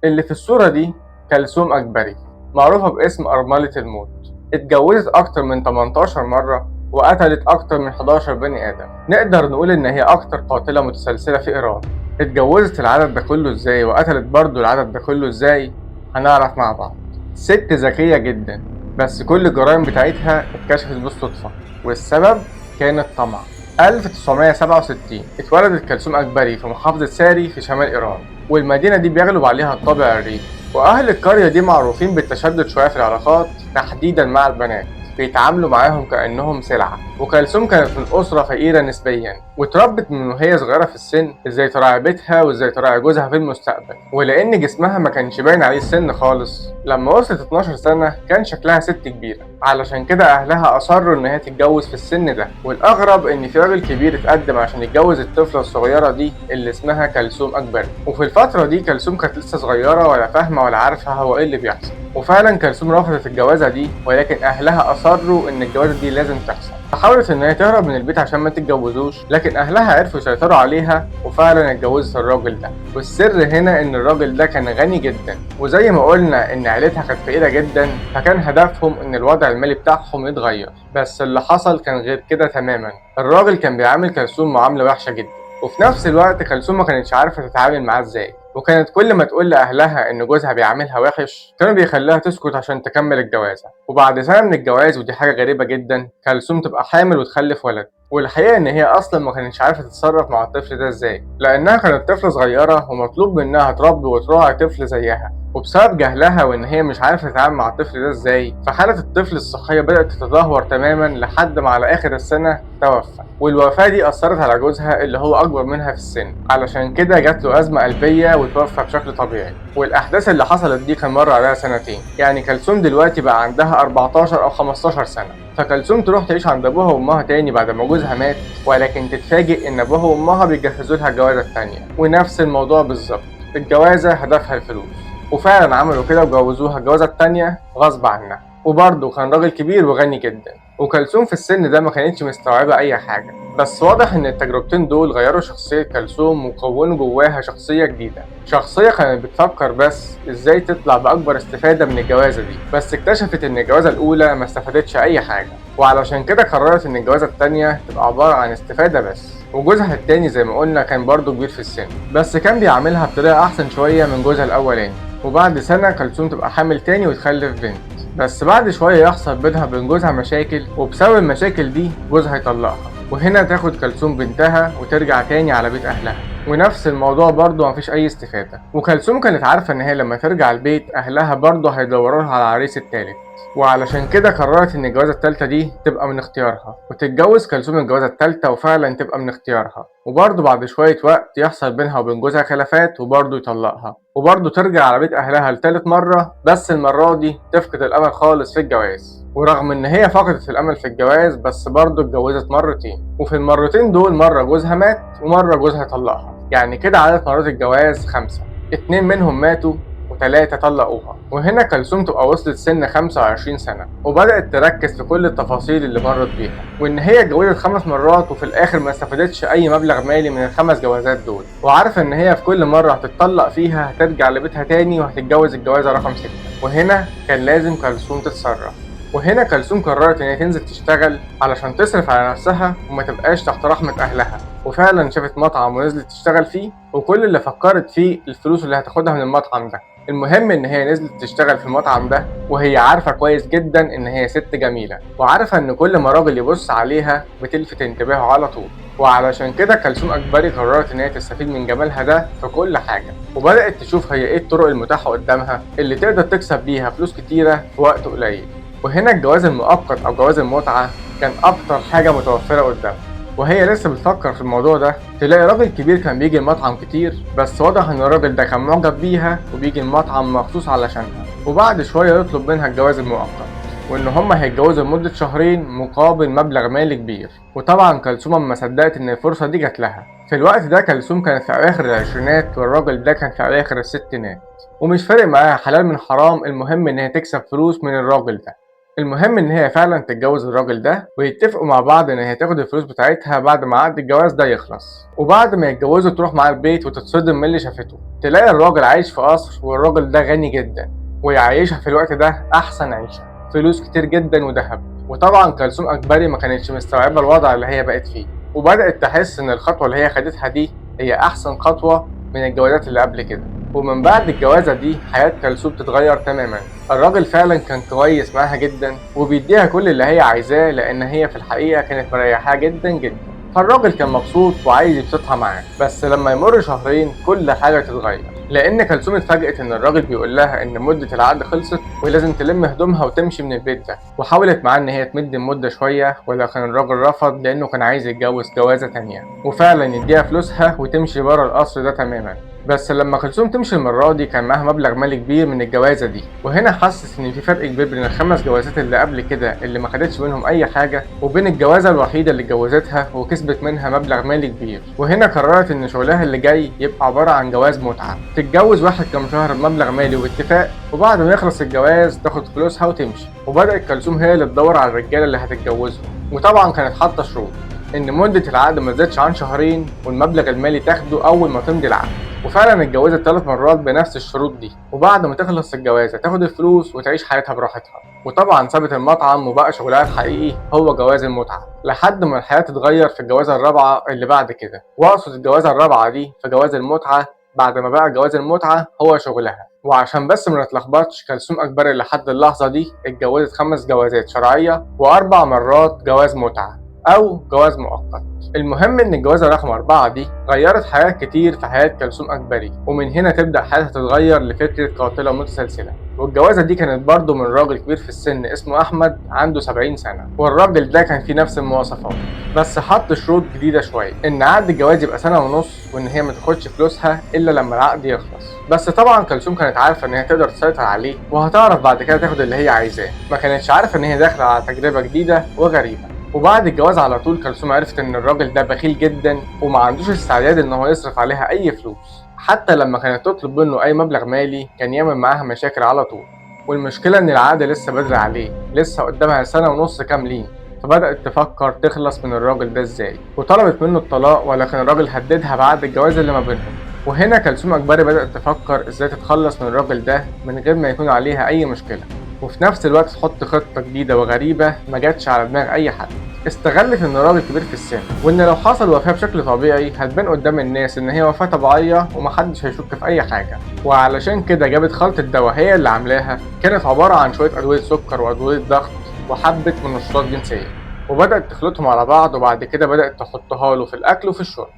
اللي في الصورة دي كلثوم أكبري، معروفة باسم أرملة الموت. اتجوزت أكتر من 18 مرة وقتلت أكتر من 11 بني آدم. نقدر نقول إن هي أكتر قاتلة متسلسلة في إيران. اتجوزت العدد ده كله إزاي وقتلت برضو العدد ده كله إزاي؟ هنعرف مع بعض. ست ذكية جدا، بس كل الجرائم بتاعتها اتكشفت بالصدفة، والسبب كان الطمع. 1967 اتولدت كلثوم أكبري في محافظة ساري في شمال إيران، والمدينة دي بيغلب عليها الطابع الريفي، وأهل القرية دي معروفين بالتشدد شوية في العلاقات، تحديدا مع البنات، بيتعاملوا معاهم كأنهم سلعة. وكلثوم كانت من أسرة فقيرة نسبيا، واتربت من وهي صغيرة في السن ازاي تراعي بيتها وازاي تراعي جوزها في المستقبل. ولأن جسمها ما كانش باين عليه السن خالص، لما وصلت 12 سنة كان شكلها ست كبيرة، علشان كده أهلها أصروا إن هي تتجوز في السن ده. والأغرب إن في راجل كبير اتقدم عشان يتجوز الطفلة الصغيرة دي اللي اسمها كلثوم أكبري. وفي الفترة دي كلثوم كانت لسه صغيرة ولا فاهمة ولا عارفة هو إيه اللي بيحصل، وفعلا كلثوم رفضت الجوازة دي، ولكن أهلها أصروا إن الجوازة دي لازم تحصل. فحاولت إن هي تهرب من البيت عشان ما تتجوزوش، لكن أهلها عرفوا يسيطروا عليها وفعلا اتجوزت الراجل ده. والسر هنا إن الراجل ده كان غني جدا، وزي ما قلنا إن عيلتها كانت فقيرة جدا، فكان هدفهم إن الوضع المالي بتاعهم يتغير. بس اللي حصل كان غير كده تماما. الراجل كان بيعامل كلثوم معاملة وحشة جدا، وفي نفس الوقت كلثوم ما كانتش عارفة تتعامل معاه ازاي، وكانت كل ما تقول لأهلها إن جوزها بيعاملها وحش كانوا بيخليها تسكت عشان تكمل الجوازة. وبعد سنة من الجواز، ودي حاجة غريبة جدا، كلثوم تبقى حامل وتخلف ولد. والحقيقة إن هي أصلا ما كانتش عارفة تتصرف مع الطفل ده ازاي، لأنها كانت طفلة صغيرة ومطلوب منها تربي وتراعي طفل زيها. وبسبب جهلها وإن هي مش عارفة تتعامل مع الطفل ده ازاي، فحالة الطفل الصحية بدأت تتدهور تماما لحد ما على آخر السنة توفى. والوفاة دي أثرت على جوزها اللي هو أكبر منها في السن، علشان كده جات له أزمة قلبية وتوفى بشكل طبيعي. والأحداث اللي حصلت دي كان مر عليها سنتين، يعني كلثوم دلوقتي بقى عندها 14 أو 15 سنة. فكلثوم تروح تعيش عند أبوها وأمها تاني بعد ما جوزها مات، ولكن تتفاجئ إن أبوها وأمها بيجهزوا لها الجوازة التانية، ونفس الموضوع بالظبط، الجوازة هدفها الفلوس. وفعلا عملوا كده وجوزوها الجوازة التانية غصب عنها، وبرضه كان راجل كبير وغني جدا. وكلثوم في السن ده ما كانتش مستوعبة أي حاجة، بس واضح إن التجربتين دول غيروا شخصية كلثوم وكونوا جواها شخصية جديدة، شخصية كانت بتفكر بس إزاي تطلع بأكبر استفادة من الجوازة دي. بس اكتشفت إن الجوازة الأولى ما استفادتش أي حاجة، وعلشان كده قررت إن الجوازة التانية تبقى عبارة عن استفادة بس. وجوزها التاني زي ما قلنا كان برضه كبير في السن، بس كان بيعاملها بطريقة أحسن شوية من جوزها الأولاني. وبعد سنة كلثوم تبقى حامل تاني وتخلف بنت، بس بعد شوية يحصل بينها وبين جوزها مشاكل، وبسبب المشاكل دي جوزها يطلقها. وهنا تاخد كلثوم بنتها وترجع تاني على بيت أهلها، ونفس الموضوع برضه مفيش أي استفادة. وكلثوم كانت عارفة إن هي لما ترجع البيت أهلها برضه هيدوروا لها على العريس التالت، وعلشان كده قررت إن الجوازة التالتة دي تبقى من اختيارها، وتتجوز كلثوم الجوازة التالتة وفعلا تبقى من اختيارها. وبرضه بعد شوية وقت يحصل بينها وبين جوزها خلافات وبرضه يطلقها، وبرضه ترجع على بيت أهلها لتالت مرة، بس المرة دي تفقد الأمل خالص في الجواز. ورغم إن هي فقدت الأمل في الجواز، بس برضه اتجوزت مرتين، وفي المرتين دول مرة جوزها مات ومرة جوزها طلقها، يعني كده عدد مرات الجواز 5، 2 منهم ماتوا و3 طلقوها. وهنا كلثوم تبقى وصلت سن 25 سنة، وبدأت تركز في كل التفاصيل اللي مرت بيها، وإن هي اتجوزت 5 مرات وفي الآخر ما استفادتش أي مبلغ مالي من ال5 جوازات دول، وعارفة إن هي في كل مرة هتتطلق فيها هترجع لبيتها تاني وهتتجوز الجوازة رقم 6. وهنا كان لازم كلثوم تتصرف. وهنا كلثوم قررت إن هي تنزل تشتغل علشان تصرف على نفسها وما تبقاش تحت رحمة أهلها. وفعلا شافت مطعم ونزلت تشتغل فيه، وكل اللي فكرت فيه الفلوس اللي هتاخدها من المطعم ده. المهم إن هي نزلت تشتغل في المطعم ده وهي عارفة كويس جدا إن هي ست جميلة، وعارفة إن كل ما راجل يبص عليها بتلفت انتباهه على طول. وعلشان كده كلثوم أكبري قررت إن هي تستفيد من جمالها ده في كل حاجة، وبدأت تشوف هي إيه الطرق المتاحة قدامها اللي تقدر تكسب بيها فلوس كتيرة في وقت قليل. وهنا الجواز المؤقت أو جواز المتعة كان أكتر حاجة متوفرة قدامها. وهي لسه بتفكر في الموضوع ده تلاقي راجل كبير كان بيجي المطعم كتير، بس واضح ان الراجل ده كان معجب بيها وبيجي المطعم مخصوص علشانها. وبعد شوية يطلب منها الجواز المؤقت، وان هما هيتجوزوا لمدة شهرين مقابل مبلغ مالي كبير. وطبعا كلثوم ما صدقت ان الفرصة دي جات لها. في الوقت ده كلثوم كانت في اواخر العشرينات والراجل ده كان في اواخر الستينات، ومش فارق معاها حلال من حرام، المهم ان هي تكسب فلوس من الراجل ده. المهم ان هي فعلا تتجوز الراجل ده ويتفقوا مع بعض ان هي تاخد الفلوس بتاعتها بعد ما عقد الجواز ده يخلص. وبعد ما يتجوزوا تروح معاه البيت وتتصدم من اللي شافته، تلاقي الراجل عايش في قصر والراجل ده غني جدا ويعيشها في الوقت ده احسن عيشة، فلوس كتير جدا وذهب. وطبعا كلثوم أجباري ما كانتش مستوعبة الوضع اللي هي بقت فيه، وبدأت تحس ان الخطوة اللي هي خدتها دي هي احسن خطوة من الجوازات اللي قبل كده. ومن بعد الجوازة دي حياة كلثوم تتغير تماما. الراجل فعلا كان كويس معاها جدا وبيديها كل اللي هي عايزاه، لان هي في الحقيقة كانت مريحاها جدا جدا. فالراجل كان مبسوط وعايز يبسطها معاه. بس لما يمر شهرين كل حاجة تتغير، لأن كلثوم اتفاجئت إن الراجل بيقول لها إن مدة العقد خلصت ولازم تلم هدومها وتمشي من البيت ده. وحاولت معاه إن هي تمد المدة شوية، ولكن الراجل رفض لأنه كان عايز يتجوز جوازة تانية وفعلا يديها فلوسها وتمشي بره القصر ده تماما. بس لما كلثوم تمشي المرة دي كان معاها مبلغ مالي كبير من الجوازة دي، وهنا حست إن في فرق كبير بين الخمس جوازات اللي قبل كده اللي ما خدتش منهم أي حاجة وبين الجوازة الوحيدة اللي اتجوزتها وكسبت منها مبلغ مالي كبير. وهنا قررت إن شغلها اللي جاي يبقى عبارة عن جواز متعة، تتجوز واحد كام شهر بمبلغ مالي واتفاق، وبعد ما يخلص الجواز تاخد فلوسها وتمشي. وبدأت كلثوم هي اللي تدور على الرجالة اللي هتتجوزهم، وطبعا كانت حاطة شروط إن مدة العقد ما تزيدش عن شهرين والمبلغ المالي تاخده أول ما تمضي العقد. وفعلا اتجوزت 3 مرات بنفس الشروط دي، وبعد ما تخلص الجوازة تاخد الفلوس وتعيش حياتها براحتها. وطبعا سابت المطعم وبقى شغلها الحقيقي هو جواز المتعة، لحد ما الحياة تتغير في الجوازة الرابعة اللي بعد كده. واقصد الجوازة الرابعة دي في جواز المتعة بعد ما بقى جواز المتعة هو شغلها. وعشان بس ما نتلخبطش، كلثوم أجباري لحد اللحظة دي اتجوزت 5 جوازات شرعية و4 مرات جواز متعة أو جواز مؤقت. المهم إن الجوازة رقم 4 دي غيرت حاجات كتير في حياة كلثوم أجباري، ومن هنا تبدأ حياتها تتغير لفكرة قاتلة متسلسلة. والجوازة دي كانت برضه من راجل كبير في السن اسمه أحمد، عنده 70 سنة، والراجل ده كان فيه نفس المواصفات بس حط شروط جديدة شوية، إن عقد الجواز يبقى 1.5 سنة وإن هي ما تاخدش فلوسها إلا لما العقد يخلص. بس طبعا كلثوم كانت عارفة إن هي تقدر تسيطر عليه وهتعرف بعد كده تاخد اللي هي عايزاه، ما كانتش عارفة إن هي داخلة على تجربة جديدة وغريبة. وبعد الجواز على طول كلثوم عرفت ان الراجل ده بخيل جدا وما عندوش استعداد ان هو يصرف عليها اي فلوس، حتى لما كانت تطلب منه اي مبلغ مالي كان يعمل معاها مشاكل على طول. والمشكلة ان العقد لسه بدري عليه، لسه قدامها 1.5 سنة كاملين. فبدأت تفكر تخلص من الراجل ده ازاي، وطلبت منه الطلاق، ولكن الراجل هددها بعد الجواز اللي ما بينهم. وهنا كلثوم أجباري بدأت تفكر ازاي تتخلص من الراجل ده من غير ما يكون عليها اي مشكلة، وفي نفس الوقت تحط خطة جديدة وغريبة ما جاتش على دماغ أي حد. استغلت إن الراجل كبير في السن، وإن لو حصل وفاة بشكل طبيعي هتبان قدام الناس إن هي وفاة طبيعية ومحدش هيشك في أي حاجة. وعلشان كده جابت خلطة دواء هي اللي عاملاها، كانت عبارة عن شوية أدوية سكر وأدوية ضغط وحبة منشطات جنسية، وبدأت تخلطهم على بعض، وبعد كده بدأت تحطها له في الأكل وفي الشرب.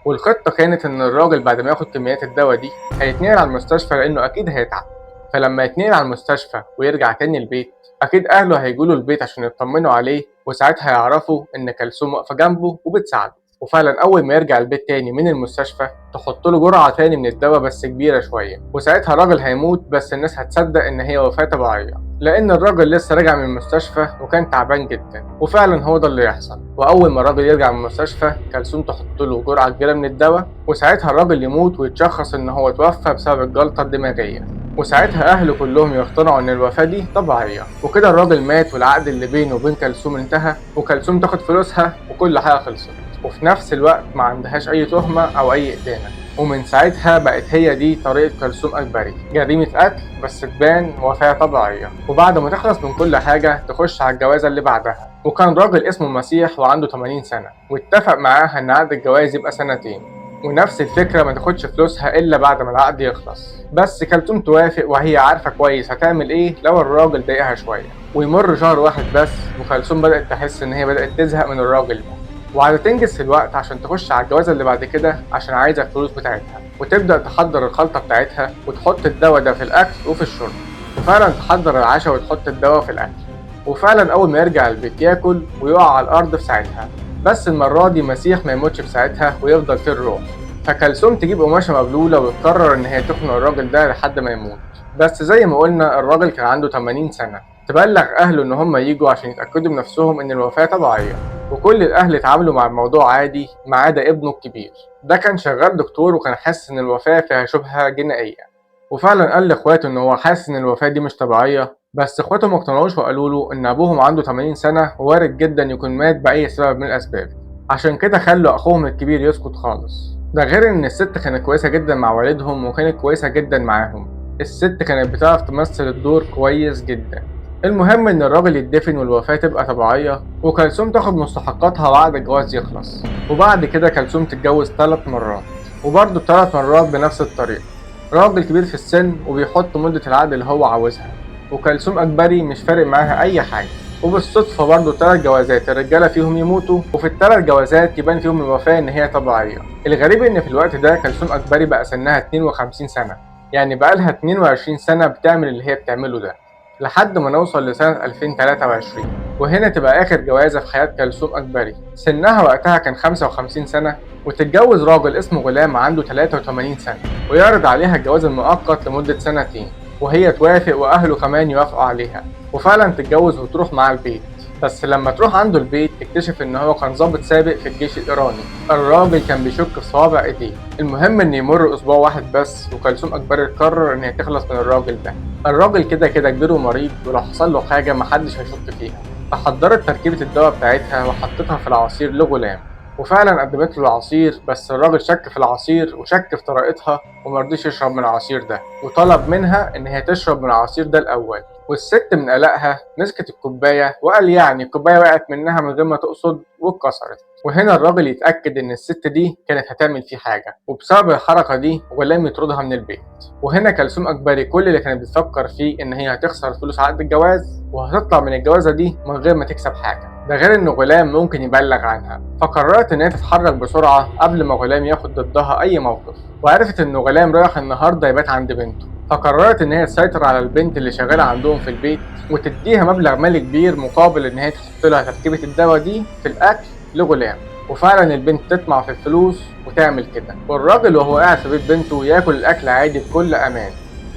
والخطة كانت إن الراجل بعد ما ياخد كميات الدواء دي هيتنقل على المستشفى لأنه أكيد هيتعب، فلما يتنقل على المستشفى ويرجع تاني البيت أكيد أهله هيجوله البيت عشان يطمنوا عليه، وساعتها يعرفوا إن كلثوم واقفة جنبه وبتساعده. وفعلا أول ما يرجع البيت تاني من المستشفى تحط له جرعة تاني من الدواء بس كبيرة شوية، وساعتها الراجل هيموت، بس الناس هتصدق إن هي وفاة طبيعية لأن الراجل لسه راجع من المستشفى وكان تعبان جدا. وفعلا هو ده اللي يحصل، وأول ما الراجل يرجع من المستشفى كلثوم تحط له جرعة كبيرة من الدواء، وساعتها الراجل يموت ويتشخص إن هو توفى بسبب الجلطة الدماغية، وساعتها أهله كلهم يقتنعوا إن الوفاة دي طبيعية. وكده الراجل مات والعقد اللي بينه وبين كلثوم انتهى، وكلثوم تاخد فلوسها وكل حاجة خلصت، وفي نفس الوقت ما عندهاش أي تهمة أو أي إدانة. ومن ساعتها بقت هي دي طريقة كلثوم أجباري، جريمة قتل بس تبان وفاة طبيعية. وبعد ما تخلص من كل حاجة تخش على الجوازة اللي بعدها، وكان راجل اسمه مسيح وعنده 80 سنة، واتفق معاها إن عقد الجواز يبقى 2 سنين، ونفس الفكرة ما تاخدش فلوسها إلا بعد ما العقد يخلص. بس كلثوم توافق وهي عارفة كويس هتعمل إيه لو الراجل ضايقها شوية. ويمر شهر واحد بس وكلثوم بدأت تحس إن هي بدأت تزهق من الراجل ده، وعايزة تنجز في الوقت عشان تخش على الجوازة اللي بعد كده عشان عايزة الفلوس بتاعتها، وتبدأ تحضر الخلطة بتاعتها وتحط الدواء ده في الأكل وفي الشرب. وفعلا تحضر العشاء وتحط الدواء في الأكل، وفعلا أول ما يرجع البيت ياكل ويقع على الأرض في ساعتها، بس المرة دي مسيح ما يموتش في ساعتها ويفضل في الروح. فكلثوم تجيب قماشة مبلولة وتقرر إن هي تخنق الراجل ده لحد ما يموت، بس زي ما قلنا الراجل كان عنده 80 سنة. تبلغ أهله إن هم يجوا عشان يتأكدوا بنفسهم إن الوفاة طبيعية، وكل الأهل اتعاملوا مع الموضوع عادي ما عدا ابنه الكبير، ده كان شغال دكتور وكان حاسس إن الوفاة فيها شبهة جنائية. وفعلا قال لإخواته إن هو حاسس إن الوفاة دي مش طبيعية، بس اخواته ما اقتنعوش وقالوا له ان ابوهم عنده 80 سنة ووارد جدا يكون مات بأي سبب من الاسباب، عشان كده خلوا اخوهم الكبير يسكت خالص. ده غير ان الست كانت كويسة جدا مع والدهم وكانت كويسة جدا معاهم، الست كانت بتعرف تمثل الدور كويس جدا. المهم ان الراجل يدفن والوفاة تبقى طبيعية، وكلثوم تاخد مستحقاتها وعقد الجواز يخلص. وبعد كده كلثوم تتجوز 3 مرات، وبرضه 3 مرات بنفس الطريقة، راجل كبير في السن وبيحط مدة العقد اللي هو عاوزها، وكلثوم أجبري مش فارق معاها أي حاجة. وبالصدفة برضه 3 جوازات الرجالة فيهم يموتوا، وفي ال3 جوازات يبان فيهم الوفاة إن هي طبيعية. الغريب إن في الوقت ده كلثوم أجبري بقى سنها 52 سنة، يعني بقالها 22 سنة بتعمل اللي هي بتعمله ده، لحد ما نوصل لسنة 2023، وهنا تبقى آخر جوازة في حياة كلثوم أجبري. سنها وقتها كان 55 سنة، وتتجوز راجل اسمه غلام عنده 83 سنة، ويعرض عليها الجواز المؤقت لمدة 2 سنين، وهي توافق وأهله كمان يوافقوا عليها، وفعلا تتجوز وتروح معاه البيت. بس لما تروح عنده البيت تكتشف ان هو كان ضابط سابق في الجيش الايراني، الراجل كان بيشك في صوابع ايديه. المهم ان يمر اسبوع واحد بس وكلثوم اجبري تقرر ان هي تخلص من الراجل ده. الراجل كده كده كبير ومريض، ولو حصل له حاجه محدش هيشك فيها. فحضرت تركيبه الدواء بتاعتها وحطتها في العصير لغلام، وفعلا قدمت له العصير، بس الراجل شك في العصير وشك في طريقتها ومرضيش يشرب من العصير ده، وطلب منها ان هي تشرب من العصير ده الاول. والست من قلقها مسكت الكوبايه وقال يعني الكوبايه وقعت منها من غير ما تقصد واتكسرت. وهنا الراجل يتاكد ان الست دي كانت هتعمل فيه حاجه، وبسبب الحركه دي غلام يطردها من البيت. وهنا كلثوم اجبري كل اللي كانت بتفكر فيه ان هي هتخسر فلوس عقد الجواز وهتطلع من الجوازه دي من غير ما تكسب حاجه، ده غير ان غلام ممكن يبلغ عنها. فقررت ان هي تتحرك بسرعه قبل ما غلام ياخد ضدها اي موقف، وعرفت ان غلام رايح النهارده يبات عند بنته، فقررت ان هي تسيطر على البنت اللي شغاله عندهم في البيت وتديها مبلغ مالي كبير مقابل ان هي تحط لها تركيبه الدواء دي في الاكل لغلام. وفعلا البنت تطمع في الفلوس وتعمل كده، والراجل وهو قاعد في بيت بنته ياكل الاكل عادي بكل امان،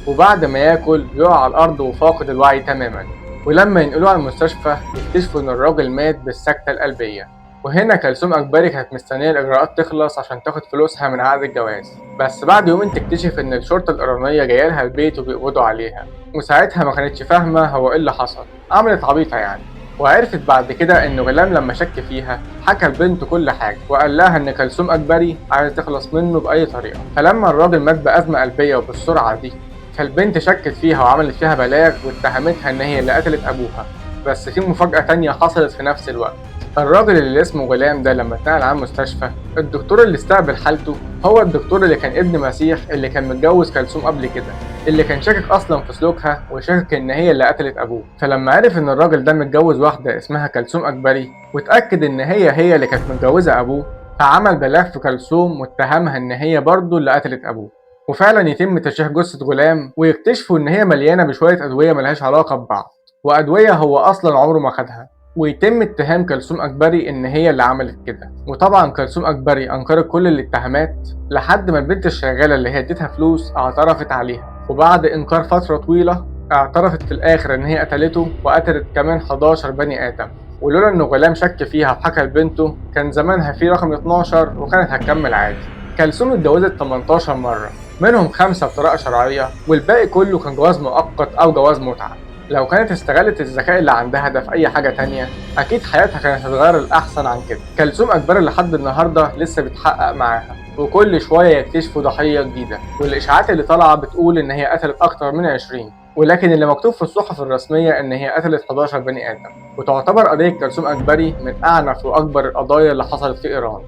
وبعد ما ياكل يقع على الارض وفاقد الوعي تماما. ولما ينقلوه على المستشفى يكتشفوا ان الراجل مات بالسكتة القلبية. وهنا كلثوم أجبري كانت مستنية الإجراءات تخلص عشان تاخد فلوسها من عقد الجواز، بس بعد يومين تكتشف إن الشرطة الإيرانية جاية لها البيت وبيقبضوا عليها، وساعتها ما كانتش فاهمة هو إيه اللي حصل، عملت عبيطة يعني. وعرفت بعد كده إن غلام لما شك فيها حكى لبنته كل حاجة، وقال لها إن كلثوم أجبري عايز تخلص منه بأي طريقة. فلما الراجل مات بأزمة قلبية وبالسرعة دي، فالبنت شكت فيها وعملت فيها بلاغ واتهمتها إن هي اللي قتلت أبوها. بس في مفاجأة تانية حصلت في نفس الوقت، الراجل اللي اسمه غلام ده لما اتنقل على المستشفى، الدكتور اللي استقبل حالته هو الدكتور اللي كان ابن مسيح اللي كان متجوز كلثوم قبل كده، اللي كان شاكك اصلا في سلوكها وشاكك ان هي اللي قتلت ابوه. فلما عرف ان الراجل ده متجوز واحده اسمها كلثوم اجبري واتاكد ان هي اللي كانت متجوزه ابوه، فعمل بلاغ في كلثوم واتهمها ان هي برضه اللي قتلت ابوه. وفعلا يتم تشريح جثه غلام ويكتشفوا ان هي مليانه بشويه ادويه ملهاش علاقه ببعض، وادويه هو اصلا عمره ما خدها، ويتم اتهام كلثوم أجبري إن هي اللي عملت كده. وطبعا كلثوم أجبري أنكرت كل الاتهامات لحد ما البنت الشغالة اللي هي اديتها فلوس اعترفت عليها، وبعد إنكار فترة طويلة اعترفت في الآخر إن هي قتلته وقتلت كمان 11 بني آدم. ولولا إن غلام شك فيها وحكى لبنته كان زمانها في رقم 12 وكانت هتكمل عادي. كلثوم اتجوزت 18 مرة، منهم 5 بطريقة شرعية والباقي كله كان جواز مؤقت أو جواز متعة. لو كانت استغلت الذكاء اللي عندها ده في أي حاجة تانية أكيد حياتها كانت هتتغير الأحسن عن كده. كلثوم أجبري لحد النهاردة لسه بتحقق معاها، وكل شوية يكتشفوا ضحية جديدة، والإشاعات اللي طالعة بتقول إن هي قتلت أكتر من 20، ولكن اللي مكتوب في الصحف الرسمية إن هي قتلت 11 بني آدم. وتعتبر قضية كلثوم أجبري من أعنف وأكبر القضايا اللي حصلت في إيران.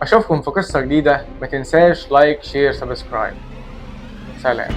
أشوفكم في قصة جديدة، ما تنساش like share subscribe. سلام.